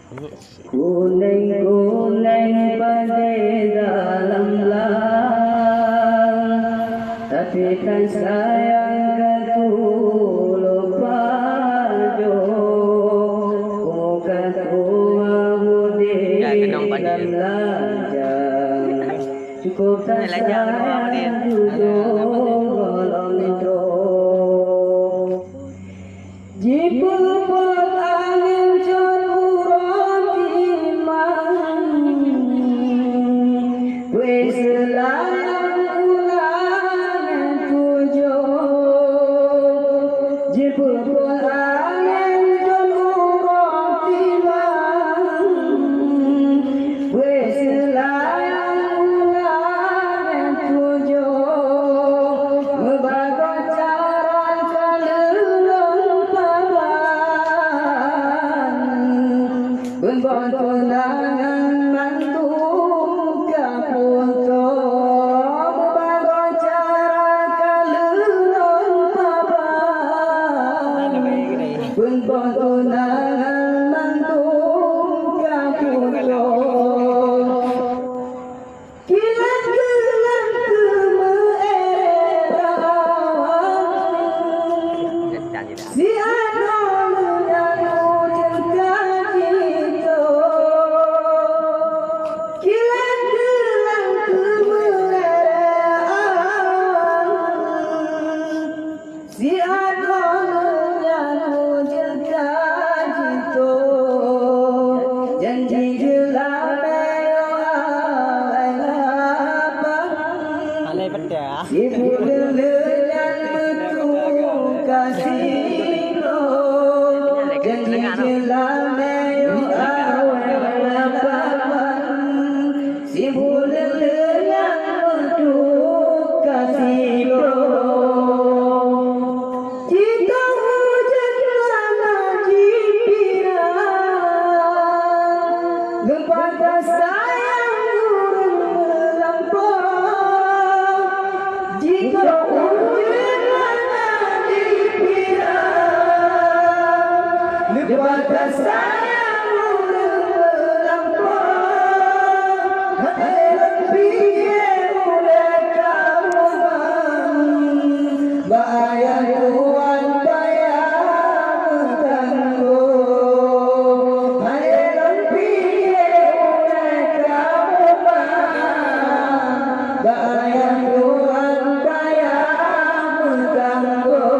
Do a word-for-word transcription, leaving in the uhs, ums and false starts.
Kuneng-kuneng padé dalam blang, tapi tan sayang ka tulông pajoh. Muka tua mudé dan lanjang, cukup tan sayang tujoh gohlom troh. Jipeubuet angén cot uroe timang, wéh seulayang ulang tujoh. Jipeubuet angén cot uroe timang, wéh seulayang ulang tujoh. Meubagoe cara ka lôn paban, beungon tunangan mandum ka putôh. Meubagoe cara ka lôn paban, beungon tunangan mandum ka putôh. Kilat geulang teumeu'ék rawan, siat droeneuh nyan ujeuen ka jitôh. Kilat geulang teumeu'ék rawan, siat droeneuh nyan ujeuen ka jitôh, janji jeulamé yoh awai lapan. Sibuleuen nyan meutuka sidroe, janji jeulamé yoh awai lapan. Sibuleuen nyan meutuka sidroe, jitôh ujeuen hana jipira. Geupatah sayang ureueng meulampôh, jitôh ujeuen hana jipira. Geupatah sayang ureueng meulampôh, hai lôn piye ulée kamoe bang. Bak ayah Tuhan payah meutanggong, hai lôn piye ulée kamoe bang. Bak ayah Tuhan payah meutanggong.